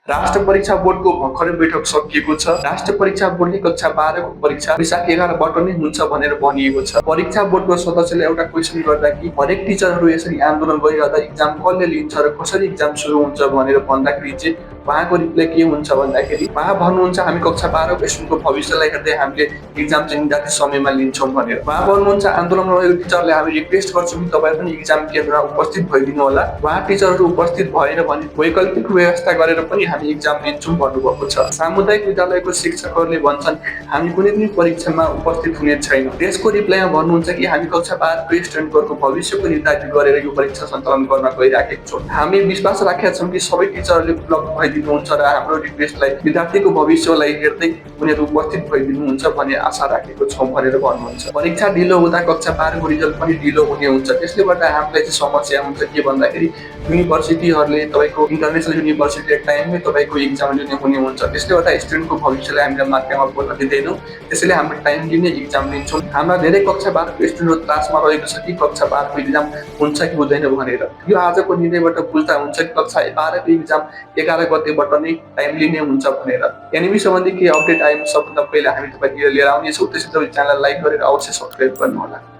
राष्ट्र परीक्षा बोर्डको भर्खरै बैठक सकिएको छ। राष्ट्र परीक्षा बोर्डले कक्षा 12 को परीक्षा वैशाख 11बाट नै हुन्छ भनेर भनिएको छ। परीक्षा बोर्डको सदस्यले एउटा क्वेशन गर्दा कि हरेक टिचरहरू यसरी आन्दोलन गरिरहँदा एक्जाम कसले लिन्छ र कसरी एक्जाम सुरु हुन्छ भनेर भन्दाखेरि चाहिँ उहाँको रिप्लाई के हुन्छ भन्दाखेरि उहाँ भन्नुहुन्छ हामी कक्षा 12 को स्टुडेन्टको भविष्यलाई हेर्दै हामीले एक्जाम चाहिँ निर्धारित समयमा लिन्छौँ भनेर। उहाँ भन्नुहुन्छ आन्दोलनमा रहेको टिचरले हामी रिक्वेस्ट गर्छौँ कि तपाईहरु पनि एक्जाम केन्द्रमा उपस्थित भइदिनु होला। उहाँ टिचरहरू उपस्थित भएन भने वैकल्पिक व्यवस्था गरेर पनि हामी एक्जाम लिन्छौँ भन्नुभएको छ। सामुदायिक विद्यालयको शिक्षकहरूले भन्छन् हामी कुनै पनि परीक्षामा उपस्थित हुने छैनौँ। त्यसको रिप्लाईमा भन्नुहुन्छ कि हामी कक्षा 12 को स्टुडेन्टहरूको भविष्यको निर्धारित गरेर यो परीक्षा सञ्चालन गर्न गइराखेका छौँ। हामी विश्वास राखेका छौँ कि सबै टिचरहरूले उपलब्ध भइदिनुहुन्छ र हाम्रो रिक्वेस्टलाई विद्यार्थीको भविष्यलाई हेर्दै उनीहरू उपस्थित भइदिनुहुन्छ भन्ने आशा राखेको छौँ भनेर भन्नुहुन्छ। परीक्षा ढिलो हुँदा कक्षा 12 को रिजल्ट पनि ढिलो हुने हुन्छ। त्यसले गर्दा हामीलाई चाहिँ समस्या हुन्छ के भन्दाखेरि युनिभर्सिटीहरूले तपाईको इन्टरनेसनल युनिभर्सिटीले टाइममै तपाईको एक्जाम लिने हुने हुन्छ। त्यसले गर्दा स्टुडेन्टको भविष्यलाई हामीले मार्केटमा बोल्न दिँदैनौँ। त्यसैले हामीले टाइम लिने एक्जाम लिन्छौँ। हाम्रा धेरै कक्षा 12 को स्टुडेन्टहरू त्रासमा रहेको छ कि कक्षा 12 को एक्जाम हुन्छ कि हुँदैन भनेर। यो आजको निर्णयबाट बुझ्दा हुन्छ कि कक्षा 12 को एक्जाम 11 गतेबाट नै टाइम लिने हुन्छ भनेर। एनबी सम्बन्धी केही अपडेट आएमा सबभन्दा पहिला हामी तपाईँ लिएर आउनेछौँ। त्यसैले तपाईँ च्यानललाई लाइक गरेर अवश्य सब्स्क्राइब गर्नुहोला।